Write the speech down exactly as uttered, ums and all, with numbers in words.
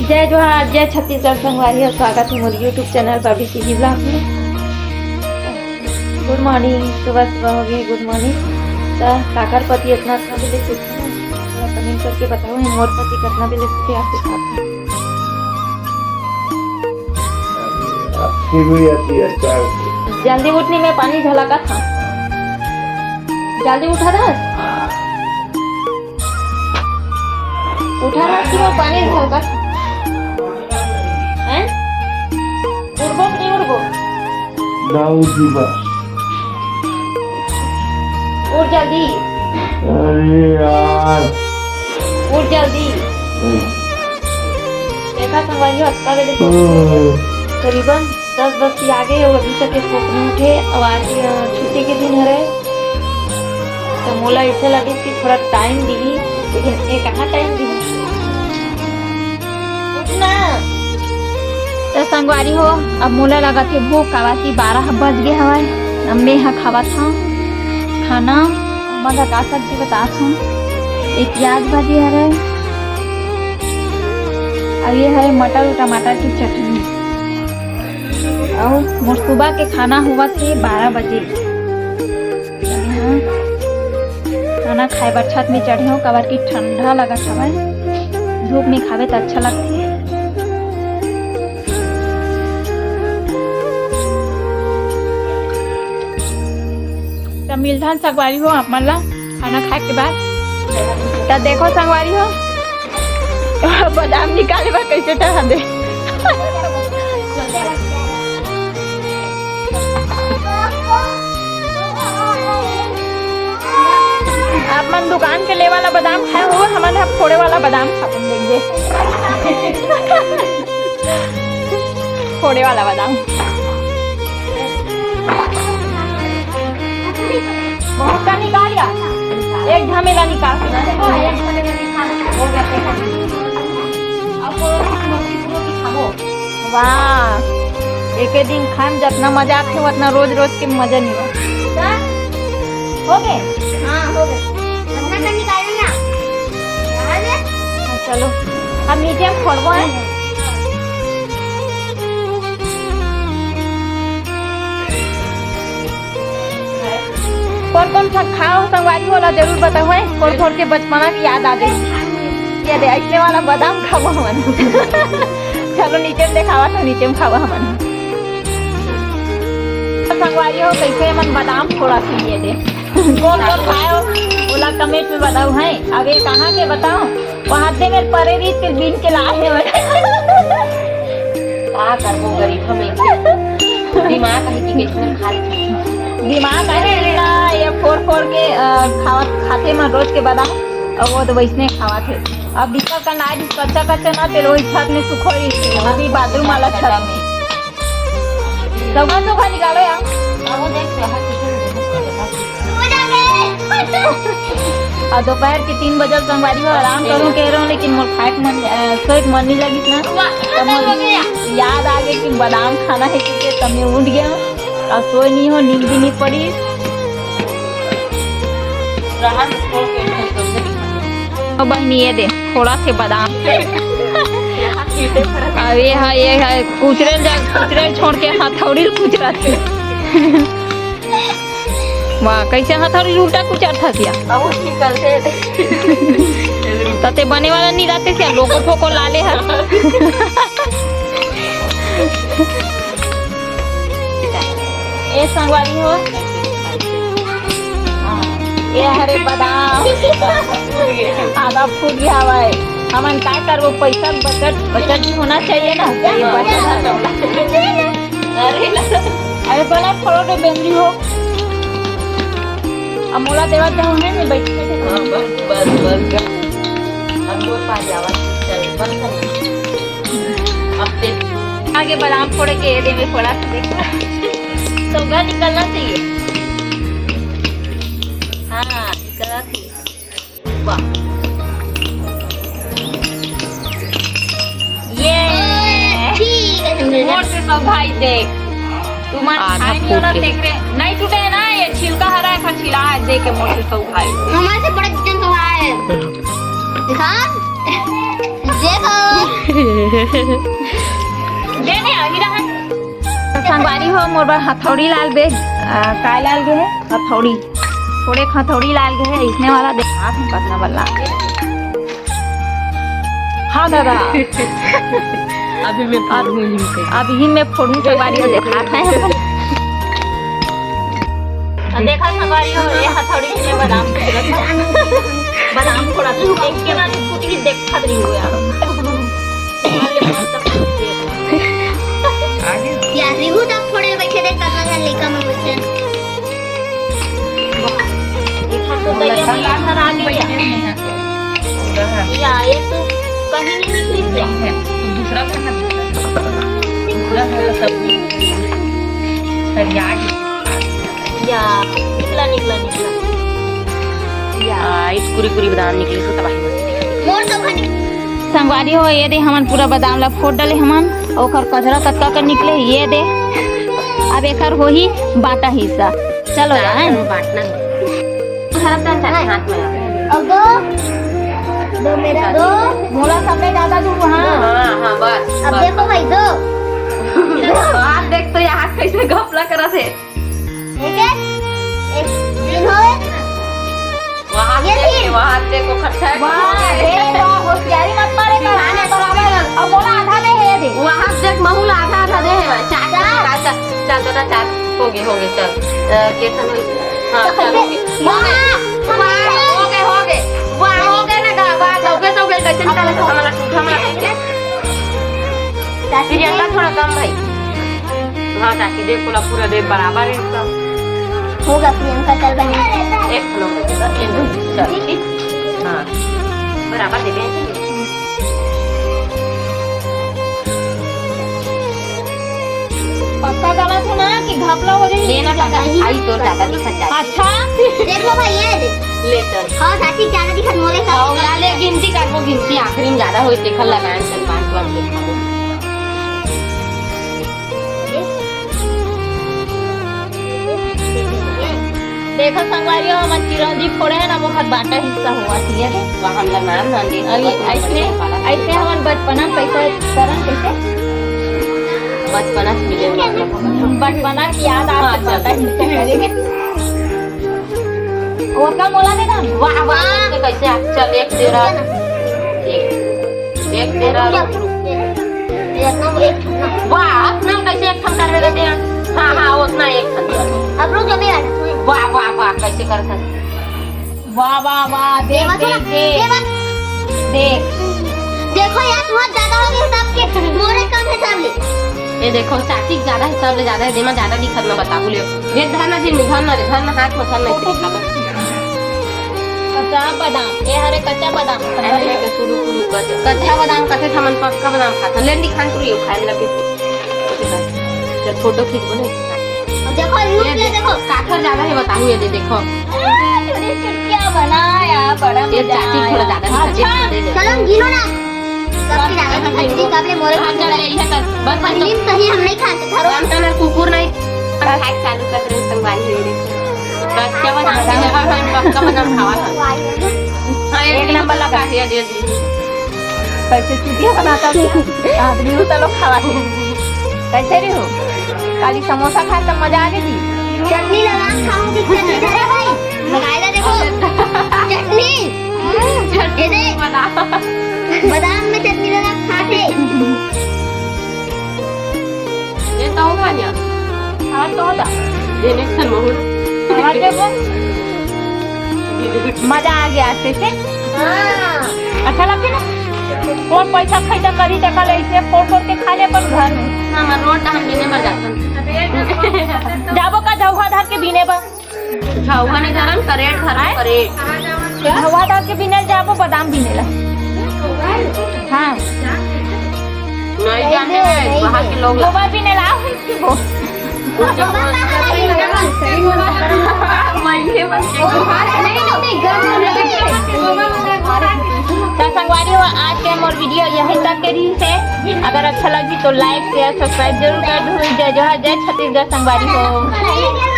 जय जोहार, जय छत्तीसगढ़ संगवारी हो, स्वागत है मोर YouTube channel Babli TV blog में। गुड मॉर्निंग, सुबह सुबह हो गई गुड मॉर्निंग। तो काकर पति इतना इतना बजे सुते हैं, थोड़ा कमेंट करके बताओ, मोर पति कितना बजे सुते आपके साथ में? अच्छी भी आती है चाय। जल्दी उठनी में पानी झलका था, जल्दी उठा था। उठा ना, क्यों पानी ढलका? हैं? उठबो कि नहीं उठबो? ना उठी बस। उठ जल्दी। अरे यार। उठ जल्दी। हम्म। देखा संगवारी हो, अतका बेले तो हम्म। करीबन दस बजे आगे हो, अभी तक ये सोच नहीं उठे। अब आज, अ, छुट्टी के दिन हरे, तो मोला ऐसे लगे कि थोड़ा टाइम दिही, लेकिन ये कहाँ टाइम दिही? उठ ना। तो संगवारी हो, अब मोला लगत हे भूख, काबर कि बारह बज गए हवय। अब मैं ह खावत हव खाना। मगर का सब्जी बतात हव, एक प्याज भाजी हरे, और ये हरे मटर और टमाटर की चटनी। अउ मोर सुबह के खाना होवत हे बारह बजे। खाना खाए बर छत में चढ़े हव, काबर कि ठंडा लगत हवय, धूप में खाबे त अच्छा लगथे। त मिलथन संगवारी हो आप मन ला खाना खाए के बाद। त देखो संगवारी हो, बादाम निकाले बर कैसे टहन दे। आप मन दुकान के ले वाला बादाम खाए हो, हमन ह फोड़े वाला बादाम खाबो, देख दे। फोड़े वाला बादाम। बहुत का निकाल या, एक घमेला निकाल। वाह, एके दिन खाए में जतना मजा आथे, उतना रोज रोज के मजा नहीं आए। हो गए? हाँ, हो गए। अपना का निकालो ना। यहाँ से। हाँ, चलो, हम नीचे में फोड़बो है। कौन कौन सा खाओ संगवारी हो ला जरूर बताओ है, फोड़ फोड़ के बचपना की याद आ जाए। ये दे, ऐसे वाला बादाम खाबो हमन। चलो नीचे में देखावा तो नीचे में खाबो हमन। संगवारी हो कैसे हमन बादाम फोड़ा थी, ये दे। कौन कौन खाओ ओला कमेंट में बताओ है। अब ये कहाँ के बताओ, वहाँ दे मेरे परे भी फिर बीन के लाए हैं मैं। का करबो गरीब हम एक दिमाग है कि कितना खा लेते। दिमाग है ना, ये फोड़ फोड़ के, अ, खावत खाते मन रोज के बादाम, और वो तो वैसने खावत है। अब दीपक का नाई कच्चा कच्चा ना तेल वही छत में सुखोई, वो भी बाथरूम वाला छत में। सौगन तो खाली गाड़ो यार। अब वो देख, यहाँ किचन में देखो। और दोपहर के तीन बजे संगवारी हो आराम करूँ कह रहा हूँ, लेकिन मोर खाए के मन, अ, सोए के मन नहीं लगिस ना। तो मोर याद आ गए कि बादाम खाना है, क्योंकि तब मैं उठ गया हूँ और सोए नहीं हो, नींद भी नहीं पड़ी। ओ बहनी, ये दे, थोड़ा से बादाम। अब ये है, ये है, कुचरे जा, कुचरे छोड़ के हथौड़ी कुचरा थे। वाह, कैसे हथौड़ी उल्टा कुचर था क्या? बहुत निकलते। तते बने वाला नहीं रहते क्या? लोको फोको लाले है। ए संगवारी हो, हाँ, ये हरे बादाम आधा फूट गया हवाए। हमन का करबो, पैसा बचत, बचत भी होना चाहिए ना। ये बचत। अरे, अरे बना थोड़ा दे बेंदी हो। अब मोला देवा जाऊँ है, मैं बैठ के हाँ, बस, बस, बस, बस। हम लोग पा जावा, चल, बंद कर। अब ते आगे बादाम फोड़े के ये दे में फोड़ा से देखो। तो घर निकलना चाहिए। हाँ, निकलना चाहिए। वाह। ये ठीक है, तुमने मोर से सब भाई देख। तू मन आधा खाए नहीं हो ना, फूट के। देख रहे। नहीं टूटे ना, ये छिलका हरा है, खा छिला है, देख के मोर से सब भाई। हमारे से बड़ा किचन तो है। दिखा। देखो। देने अभी रहा। संगवारी हो, मोर बर हथौड़ी लाल बे, आ, काय लाल गे हे? हथौड़ी। थोड़े हथौड़ी लाल गे हे, इसने वाला देखा था, पतला वाला। हाँ दादा। अभी मैं फोड़ूँ इनसे। अभी मैं फोड़ूँ, संगवारी हो, देखा था। अब देखा संगवारी हो, ये हथौड़ी से बादाम फोड़त हे। बादाम फोड़त हे, देख के ना, कुछ भी देखत रही हो यार। यार, रिहू तक फोड़े बैठे थे, कतना झन लइका मन बैठे। एखर तो दहिया में एखर आ गया। या, ये तो कहीं नहीं निकली थी। दूसरा का है। दूसरा है, सब सरिया गया। या, निकला, निकला, निकला। या। आ, इस कुरी कुरी बादाम निकली सो तबाही मच गई। मोर तो खाने। संगवारी हो, ये दे हमन पूरा बादाम ला फोड़ डले हमन, ओकर कचरा कतका कर निकले, ये दे। अब एकर होही बांटा हिस्सा। चलो यार। बांटना है। धरम हाथ में। अब दो, दो मेरा दो। मोला सबले ज्यादा दू, हाँ। हाँ, हाँ, बस, अब बस। देखो भाई, दो। बात देख तो यहाँ कैसे घपला करा थे। एक, एक, एक दिन होए। वहाँ ये देख, भी। वहाँ देख, वो खट्टा है। वाह, ए, वाह, होशियारी मत मारे, खाने बराबर। अब मोला आधा दे हे, ये दे। वहाँ देख, महू ला आधा, आधा दे हे, चार, चार। चार, चार, चार, चार, चार। हो गए, हो गए, चल। अ, केतन हो गए? हाँ, तो चल, हो गए। कैसे? हो गए। वाह, वाह, हो गए, हो गए। वाह, हो गए ना, गा-, वाह, हो गए, हो गए, कैसे निकाले, हमारा, हमारा। प्रियंका थोड़ा कम भाई। हाँ चाची, देख बोला पूरा दे बराबर है सब। होगा प्रियंका, चल बहन। एक ठो लोग दे दे, एक ठो, चल, ठीक? हाँ, बराबर दे दे। पक्का गलत है ना कि घपला हो जाए? लेना पड़ता है, भाई तो ज्यादा दिखत जाता है। अच्छा। देख लो भाई, ये दे। ले चल। हाँ, चाची ज्यादा दिखत मोले का। हाँ, ला ले, गिनती करबो, गिनती आखिरी में ज्यादा होई, देखल लगाए, चल पाँच बार देखा। देखो संगवारी हो, हमन चिरौंजी फोड़े हैं ना, ओकर बांटा हिस्सा हुआ, ठीक है? वहाँ हमला नाम ना दे, अभी बस ऐसने, बस ऐसने हमन बचपना में पैसा करन कैसे? बचपना से मिले हुए। बचपना की याद आ हाँ, बांटा हिस्सा करेंगे। ओकर मोला दे ना। वाह, वाह, कैसे, कैसे? चल, एक तेरा, एक, एक तेरा, रुक, रुक। ये इतना, एक ठन ना। वाह, अपना कैसे एक ठन कर रहे थे? हाँ, हाँ, उतना एक ठन। अब रुक जा, मैं आ जाता हूँ। वाह, वाह, वाह, कैसे कर सकते? वाह, वाह, वाह, देख, ये मत देख, बोला, देख। ये मत। देख। देखो यार, बहुत ज्यादा हो गया सबके, मोरे कम है सब ले। ये देखो, चाची के ज्यादा है, सब ले ज्यादा है, जेमा ज्यादा दिखत ना बताबू ले। ये धरना जिन, धरना रे, धरना हाथ में, धरना इसे दिखा दो। कच्चा बादाम, ये हरे कच्चा बादाम। अरे, ये तो शुरू, शुरू कर दे। कच्चा बादाम कथे हमन पक्का बादाम खाथन। ले निखान तू ये खाए लगे। चल, फोटो खींच बोले। देखो, ये ये दे, देखो। काकर ज्यादा है, बताऊँ, ये दे, देखो। अरे, थोड़ी चुटकियाँ बनाया, बड़ा ये मजा चाची थोड़ा आया। ज्यादा दिखा दे, अच्छा। दे, दे। चलो, गिनो ना। सबके ज्यादा दिखा दे, काबले मोरे हाँ, चल, यही है कर। बस, बस। पहली में सही हम नहीं खाते, धरो। हम तो ना कुकुर नहीं। हम खाए चालू कर रहे, संगवारी हो रही। बस, क्या बना, क्या बना, हम पक्का बना खावा था। हाँ, एक एक नंबर नंबर लगा। लगा दिया, दे दी। कैसे चुतिया बनाता है? आदमी को तो लोग खावा थे। कैसे रही हो? काली समोसा खाए तो मजा आ गई थी। चटनी लगा खाऊंगी, चटनी धरे भाई। मंगाएगा देखो। चटनी। ये दे। बादाम में चटनी लगा खाते। ये तो होगा ना? हाँ, तो होता। ये नहीं खान महूर। हाँ, देखो। मजा आ गया अच्छे से। हाँ। अच्छा लगते ना? कौन पैसा खर्चा करी, टका ले, इसे फोड़ फोड़ के खा ले अपन घर में। हाँ, हमारे रोड हम लेने मर जाते हैं। जाबो का झउहा धर के बीने बर? झउहा नहीं धरन, करेट धरन, आय? करेट। झउहा धर के बीने जाबो, बादाम बीने ला। हाँ। नहीं जाने, वहाँ के लोग गोबर बीने ला। तो संगवारी हो, आज के मोर वीडियो यहीं तक के रही से। अगर अच्छा लगी तो like, share, subscribe जरूर कर दो। जय जोहार, जय छत्तीसगढ़ संगवारी हो।